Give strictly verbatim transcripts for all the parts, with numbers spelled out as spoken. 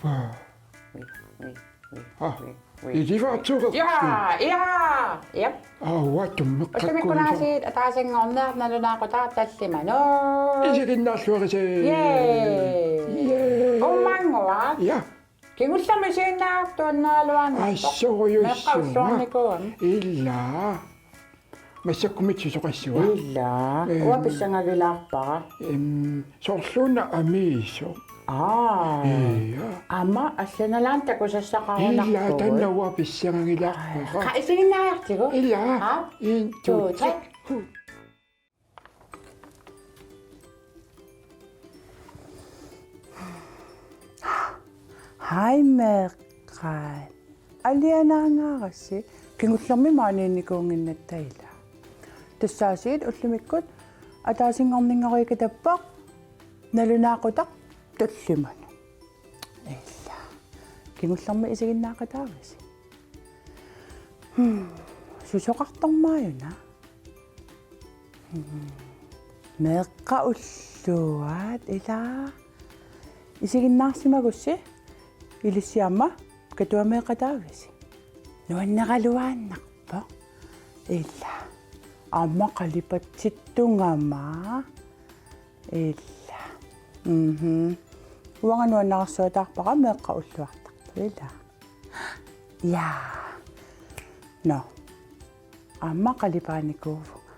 Ui, ui, ui, ui. Ilivartuuq. Ja, ja, jep. Aa, uatummeqqakkuusoq. Ullumikkut aasiit ataasinngorniarneq nalunaaqutaq tallimanut. Isiginnaarluarisi. Yay. Yay. Uummanguaq. Ja. Kingullermik isiginnaartuunnaluarnarpoq. Assorujussuaq. Meeqqat ulluarnikuugami. Ilaa. Massakkummi susoqassua. Ilaa. Em. Uanga pissangagilaarpara. Em, soorluuna amiisoq. Aa. Ja. Aamma allanalaarneq takusassaqarunarpugut. Ilaa, taanna uanga pissangagilaarpara. Qa isiginnaariartigu? Ilaa. Aa. En, to, tre. Hej meeqqat. Alianaangaarassi, kingullermik maaniinnikuunnginnatta ilaa. Tassa aasiit ullumikkut ataasinngorninngoriikatappoq nalunaaqutaq tallimanut. Ilaa. Kingullermik isiginnaaqataavisi. Hmm. Susoqartormaajuna. Hmm. Meeqqat ulluat ilaa. Isiginnaarsimagussi ilissi aamma katuameeqataavisi. Nuanneraluaannarpoq. Ilaa. Aamma qalipatsittugama. Ilaa. Mhm. Uanga nuannarsuataarpara meeqqat ulluartartut. Ilaa. Ja. Nå. Aamma qalipaanikuuvunga.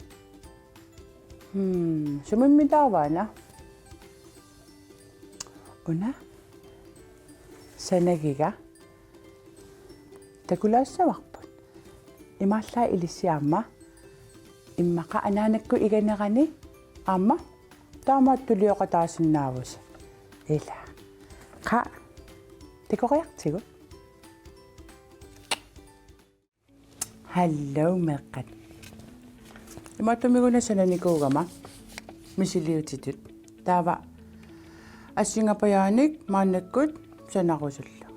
Hmm, sumimmi taava una? Una? Sanagiga. Takulaassavarput. Imaallaat ilissi aamma. Immaqa anaanakkut iganerani aamma. Taamaattuliortaasinnaavasi. Ilaa. Qa. Takoriartigu. Hallo meeqqat. Imaattumik una sananikuugama misiliutitut. Taava assingapajaanik maannakkut sanarusullunga.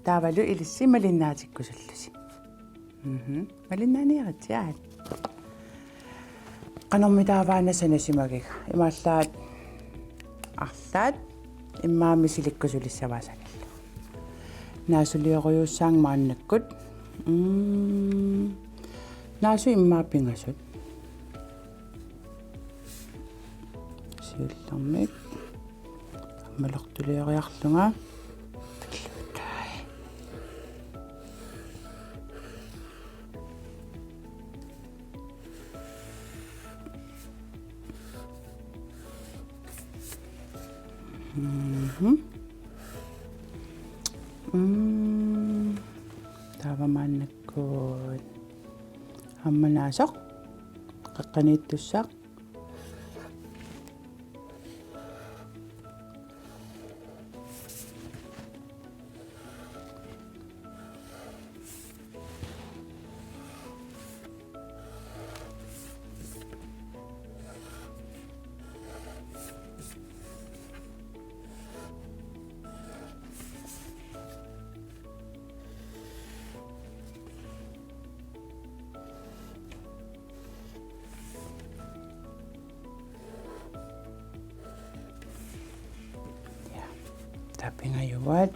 Taavalu ilissi malinnaatikkusullusi. Mhm. Malinnaaniaritsi aat. Qanormi taava una sanasimagiga. Imaallaat arlaat immaqa misilikkusulissavaa sanillu. Naasuliorujussuuvunga maannakkut. Mm. Naasut immaqa pingasut. Siullermik. Aamma lortulioriarlunga. Mhm. Mm. Taava maannakkut. Aamma naasoq. Qeqqaniittussaq. Ja, tappingajuat.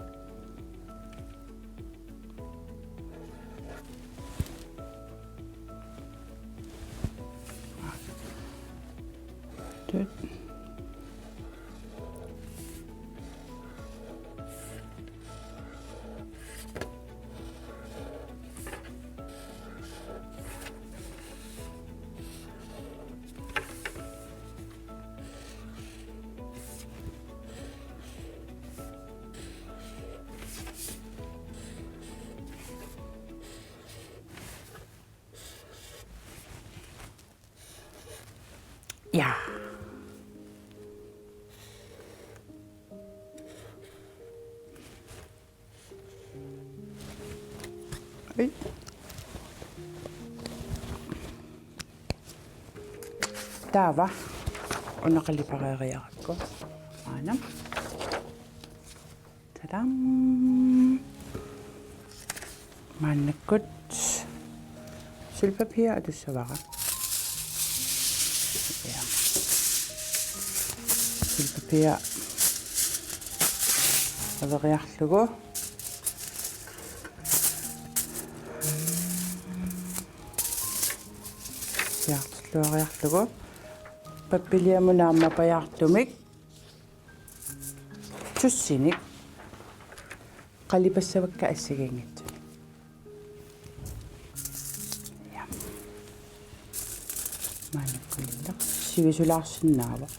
Tut. Ja. Ui. Taava. Una qalipareeriarakku. Aana. Tadam! Maannakkut sølvpapir atussavara. Ja. Sølvpapir. Averiarlugu. Siartorluariarlugu. Pappiliamut naammapajaartumik. Tussinik. Qalipassavakka assigiinngitsunik. Ja. Maannakkut ilaa. Sivisulaarsinnaavoq.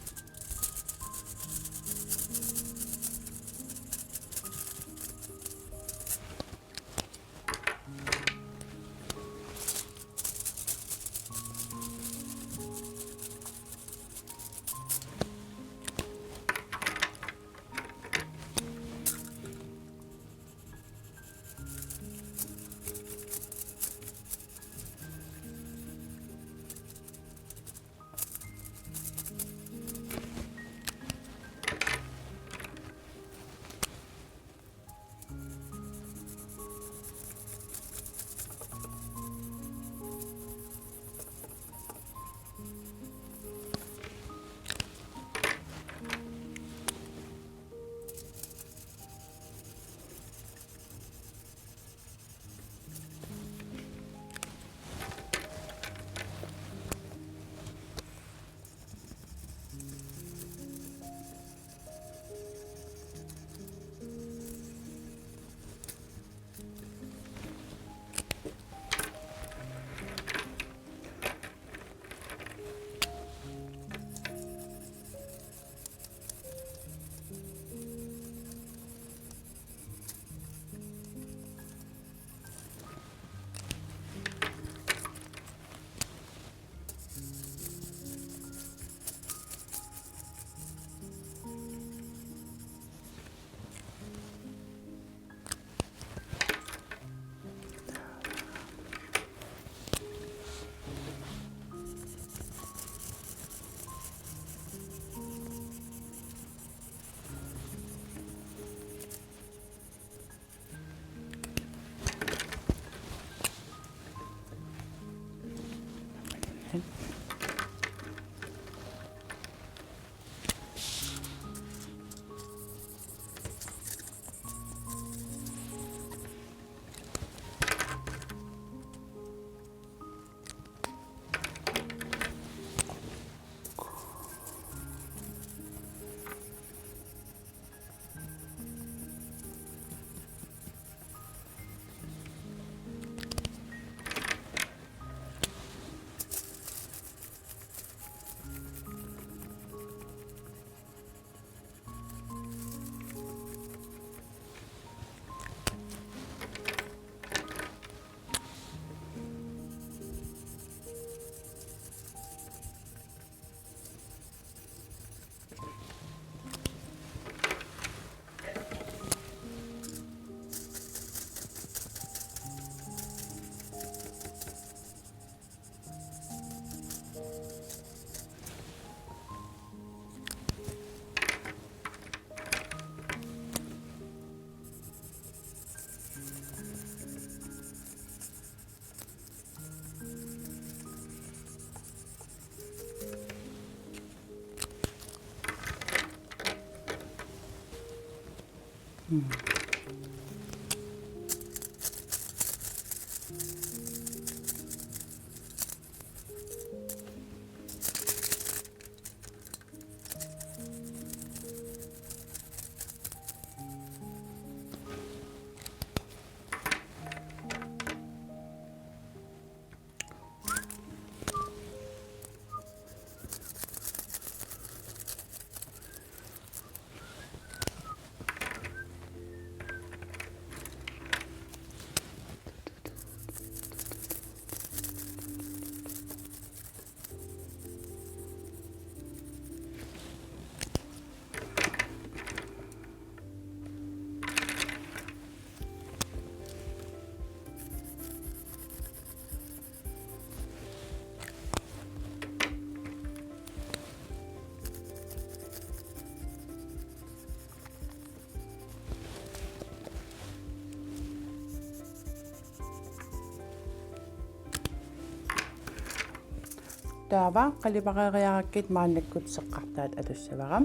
Taava qalipareeriarakkit maannakkut seqqartaat atussavara.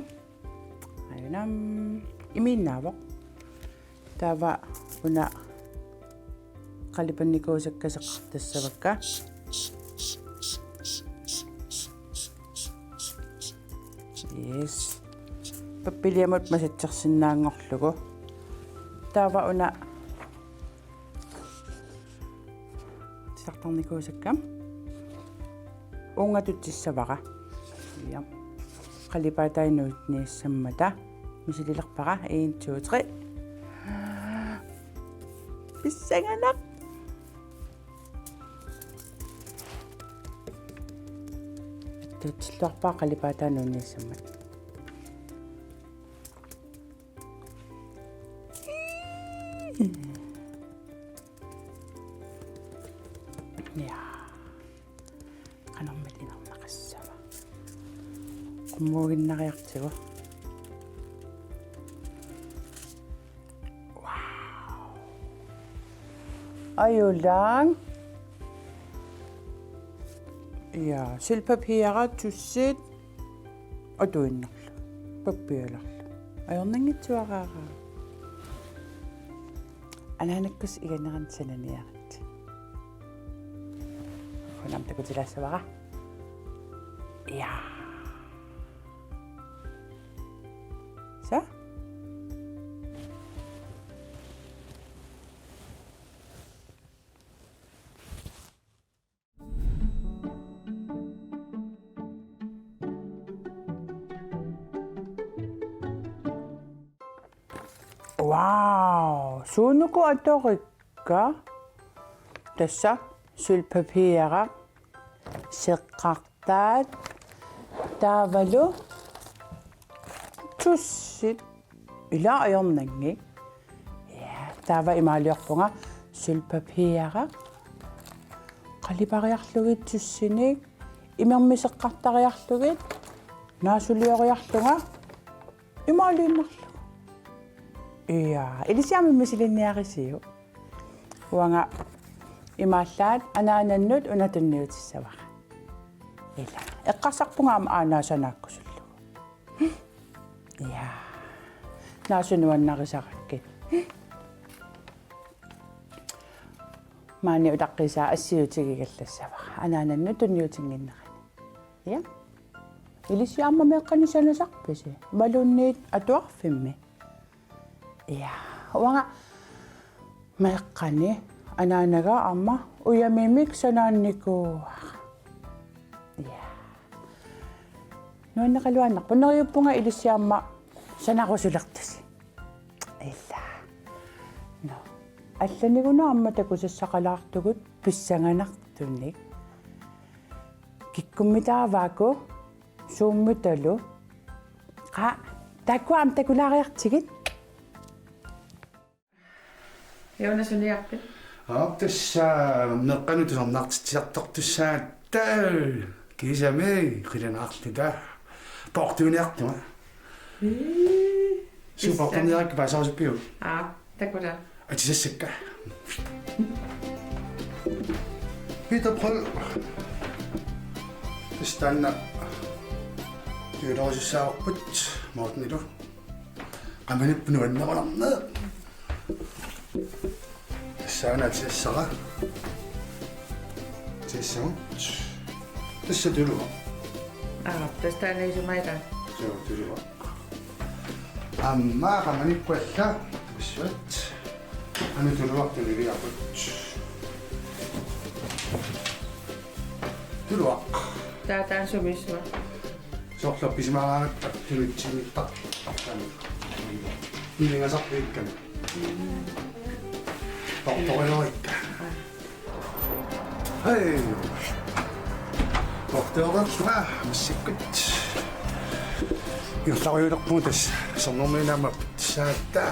Aajuna, imiinnaavoq. Taava una qalipannikuusakka seqartassavakka. Yes. Pappiliamut masatsersinnaanngorlugu. Taava una titartarnikuusakka. Uunga tutsissavara. Ja. Qalipaatai nuunniassammata. Misililerpara. En, to, tre. Pissanganaq. Tutsilerpara qalipaatai nuunniassammata. Ja. Qanormik ilinarnaqassava. Qummuinnariartigu. Wow. Ajulaaq. Ja, sølvpapiraq, tussit. Atuinnarlugu. Pappialarlugu. Ajornanngitsuaraaraa. Anaanakkussaq iganerani sananiarit. Una aamma takutilaassavara. Ja. Så. Wow, suunuku atorikka. Tassa sølvpapiraq, seqqartaat, taavalu tussit. Ila ajornanngilaq. Ja, taava imaaliorpunga sølvpapiraq. Qalipariarlugit tussinik, imermik seqqartariarlugit, naasulioriarlunga, imaaliinnarlugu. Ja, ilisiama misilinniarisiuk. Uanga imaallaat anaanannut una tunniutissavara. Ila. Eqqarsarpunga aamma aanaasanaakkusullugu. Ja. Naasunuannarisarakkit. Maani utaqqiisaa assiutigigallassavara. Anaanannut tunniutinnginnerani. Ja. Ilisiama meeqqani sanasarpisi? Imaluunniit atuarfimmi? Ja, uanga meeqqani anaanaga aamma ujamimik sanaannikuuara. Ja. Nuanneqaluaannarpoq, neriuppunga ilisiama sanarusulertusi. Ila. Nå. Allaniguna aamma takusassaqalaartugut pissanganartunik. Kikkummitaavaakku suummitalu. Qa, taakkua aamma takulaariartigit. Jonas, suniarpit? Aap, tassa meeqqanut tusarnaartitsisartortussaatta. Kiisami qilanaarluta. Poortuiniartunga. Ii. Suu poortuiniarakku paasisarpiuk? Aap, takula. Atisassakka. Peter Prøll. Tassa taanna juulerussavarput Mortenilu. Qamanipput nuannerunarneq. Tassa una atisassara. Atisassavut. Tassa tuluaq. Aap, tassa taanna isumaga. Suu, tuluaq. Aamma qamanikkut alla. Tassa. Aamma tuluaq tunniviarput. Tuluaq. Taava taanna sumissua? Soorlu appisimaaraangatta tunitsinniittarput. Nilingasarpiikkami. Tortoriorikka. Hej. Tortoriorikka massakkut. Ingerlarujulerpugut tassa. Sermermiunik aamma appittussaagatta.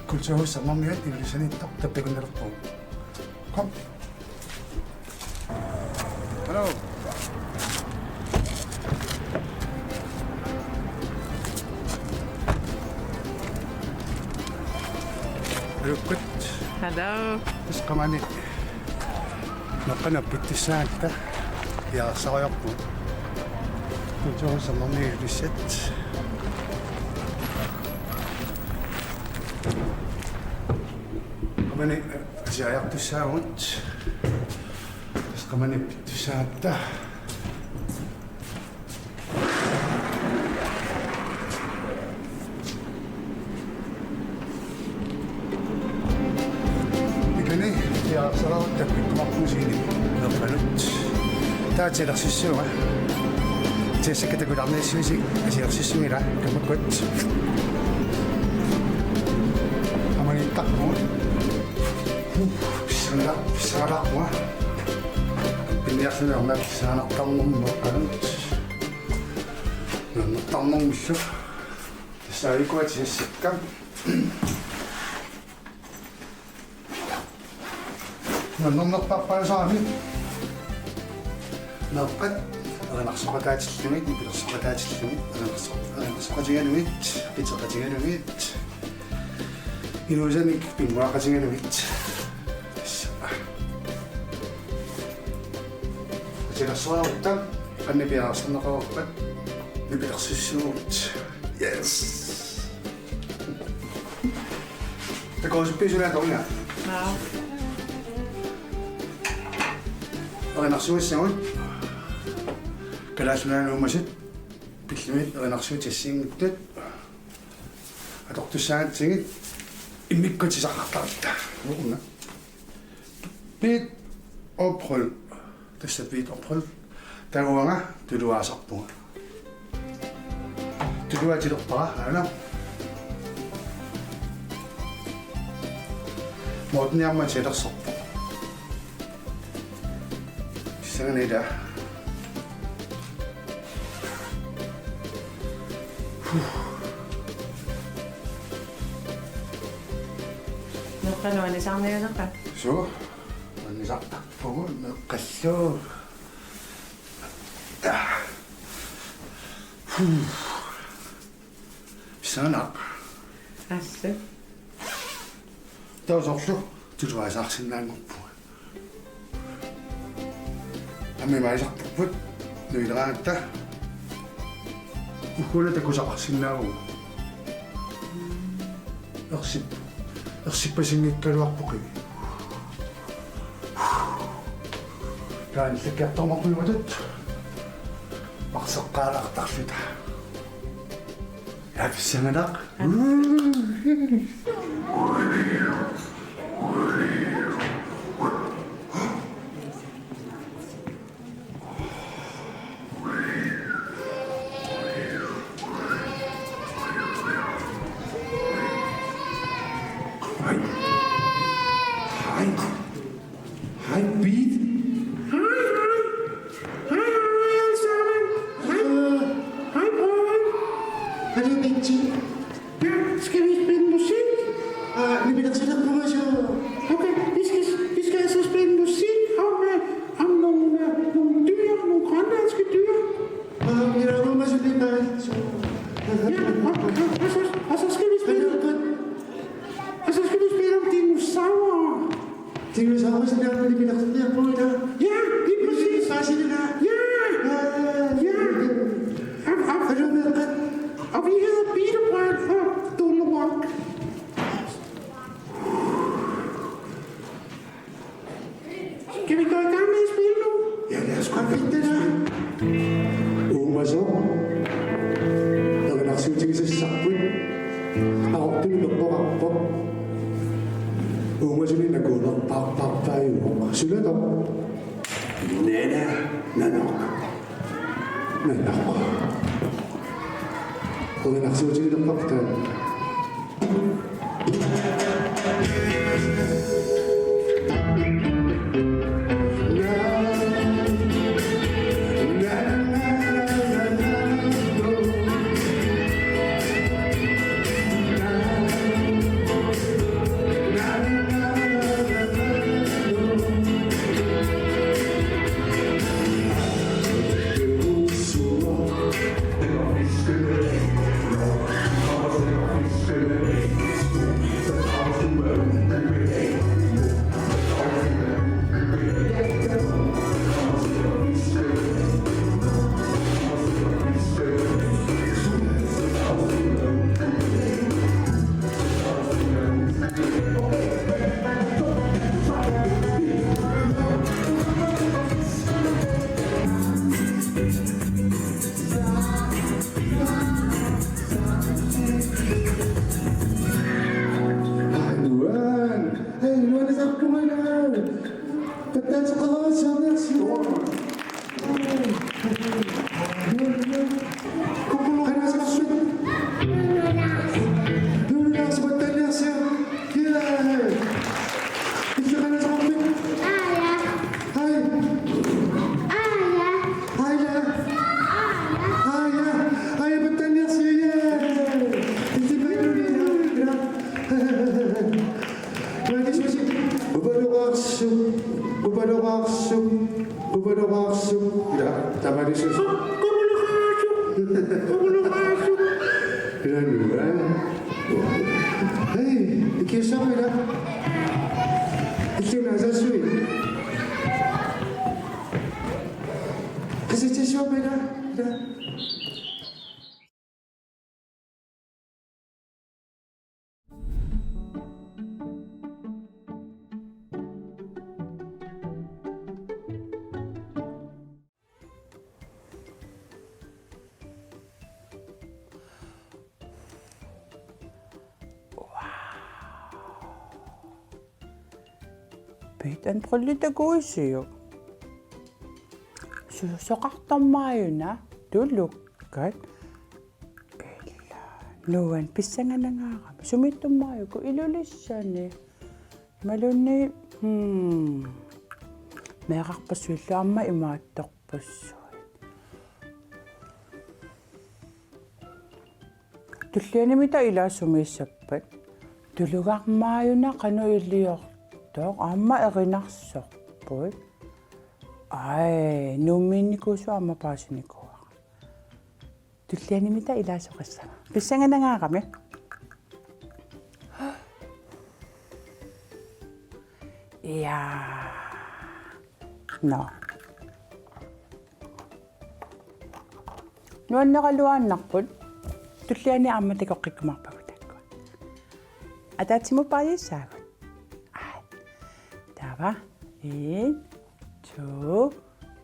Kulturhus Sermermiut Ilulissaniittoq tappavunnalerpugut. Kom. Hallo. Aluukkut. Hallo. Tassa qamani meeqqanut appittussaagatta. Ja, saariorpu. Kulturhus Sermermiut Ilulissat. Qamani asiariartussaavugut. Tassa qamani pittussaagatta. Ikani, ja, salavat tapikkumarpugut Siini. Nerpanut. Taava atilersissuunga. Tigussakkut takulaarniassuusi atilersissuunngilaq, kammakkut. Qamaniittarpugut. Pissangala-, pissangalaarpunga. Pinniarluni arnaq pissanganartarnermut nerpanut. Nertarnermillu. Tassa aajuku tigussakkut. Nuannernerpaarpaalusarami. Nerpat erinarsoqataatillugit, nipilersoqataatillugit, erinarso-, erinarsoqatigalugit, qiteqatigalugit, inuusanik pinnguaqatigalugit. Tassa. Atilersoraarutta, qannipiaarserneqarpat, nipilersissuugut. Yes! Takoorusuppiuk suna atorina? Naa. Erinarsugassagut. Kalaallit Nunaanni uumasut pillimit erinarsuutit assigiinngitsut. Atortussaagatsigit immikkut tisaqartarta. Uunga. Beat ophold. Tassa beat ophold. Taava uanga tuluaasarpunga. Tuluatilerpara, aana. Morten aamma atilersorpoq. Pissanganaq ila. Meeqqalu anisarniulerpa? Suu, anisartarpugut meeqqallu. Pissanganaq. Assut. Taava soorlu tuluaasaarsinnaanngorpunga. Aamma imaasartarput nuileraangatta. Ugguuna takusaqarsinnaavugut. Ersip-, ersippasinngikkaluarpugut. Taanna allakkiartormarput imatut. Marseqqaalaartarluta. Ja, pissanganaq. Hej. Hej. Hej, Beat. Hej, hej. Hej, hej, alle sammen. Hej. Øh. Hej, Paul. Hallo, Benji. Ja, skal vi spille musik? Ah, vi vil til at prøve, så. Okay, vi skal, vi skal altså spille musik om, øh, om nogle, øh, nogle dyr, nogle grønlandske dyr. Ah, vi er ude med sådan lidt, øh, så. Ja, og, og, og så, og så skal vi spille, og så skal vi spille om dinosaurer. Dinosaurer, som jeg har, de vil have på i dag. Ja, lige præcis. Bare sige det der. Ja. Ja. Ja. Og, og, og vi hedder Peter Pan og Donald Duck. Skal vi gå i gang med at spille nu? Ja, lad os godt finde det der. Uumasut. Erinarsuutigisassarput. Aortuni peppoqarpoq. Uumasuni nakuunerpaarpaarpaajuvoq. Sulatoq. Nana, nanoq. Nanoq. Erinarsuutigilerpakka. Quvaloqaarsup, quvaloqaarsup. Ila, tamalisus. Quvaloqaarsup, quvaloqaarsup. Ila, nuan. Hej, ikiussaavat ila. Illuuna asassui. Qisitsissuup ila, ila. Beat and Bryllip takuisiuk? Su-, soqartarmaajuna tulukkat. Ila. Nuan pissanganangaarami. Sumiittummaajuku Ilulissani. Imaluunniit, hmm. Meerarpassuillu aamma imaattorpassuit. Tullianimita ila sumiissappat? Tulugarmaajuna qanoq iliortoq, aamma erinarsorput. Ai, Nuummiinnikuusuat aamma paasinikuuara. Tullianimita ila soqassava? Pissanganangaarami. Ja. Nå. Nuanneraluaannarput. Tulliani aamma takoqqikkumaarpagut taakkua. Ataatsimut paasissaagut. Ai. Taava. En, to,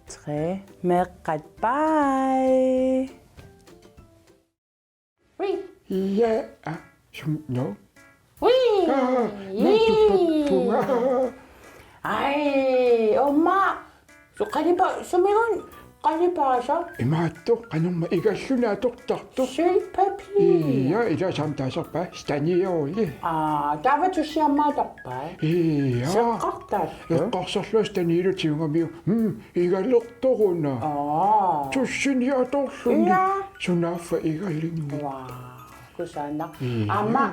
tre. Meeqqat, bye. Ui. Ja, ah, sum-, nå. Ui. Ah, nå, tupappunga. Ai, aamma. Su-, qalipa-, sumigut qalipaasa? Imaattoq, qanormaa igalluni atortartoq. Sølvpapir. Ja, ila saamtaasarpa, stanioli. Aa, taava tussiammaattarpa? Ja. Seqqartartoq. Eqqarsarlunga staniilu tigugamiuk. Hmm, igalertoruna. Aa. Tussini atorluni. Ja. Sunaaffa igalingi. Wow, kusanaq. Ja. Aamma,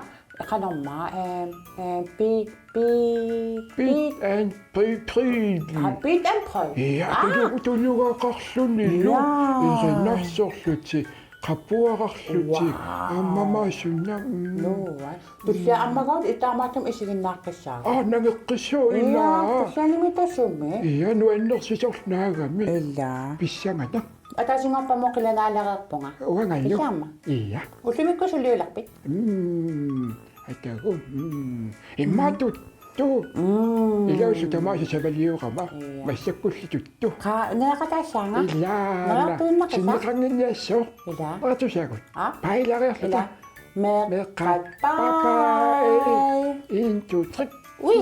qanormaa, eh, eh, pi-, pi-, Beat pi-, and Bry-, Bryllip. Ah, Beat and Bryllip. Ja, ah. Tulu-, tulugaqarlunilu. Ja. Erinarsorlutik, qapuararlutik. Wow. Aamma sunna, mm. Nuan. Tullia ammagaat itaamaattum isiginnaaqqissaagut. Aa, nangeqqissaaq ila. Ja, tullianimita sumi. Ja, nuannersisorlu naagami. Ila. Pissanganaq. Ataasinngorpat qilanaalereerpunga. Uangalu. Pissanganaq. Ja. Ullumikkut suliulerpit? Mm, atagu. Mm. Immaqa tuttu. Mm. Ilaasu tamaasa savaliorama. Ja. Massakkulli tuttu. Qa-, nereqataassaanga? Ila. Nereqartuinnaqisa? Sinneqannginniassooq. Ila. Atusagut. Aa? Pailariarluta. Ila. Meeqqat, meeqqat, bye. Bye. En, to, tre. Ui.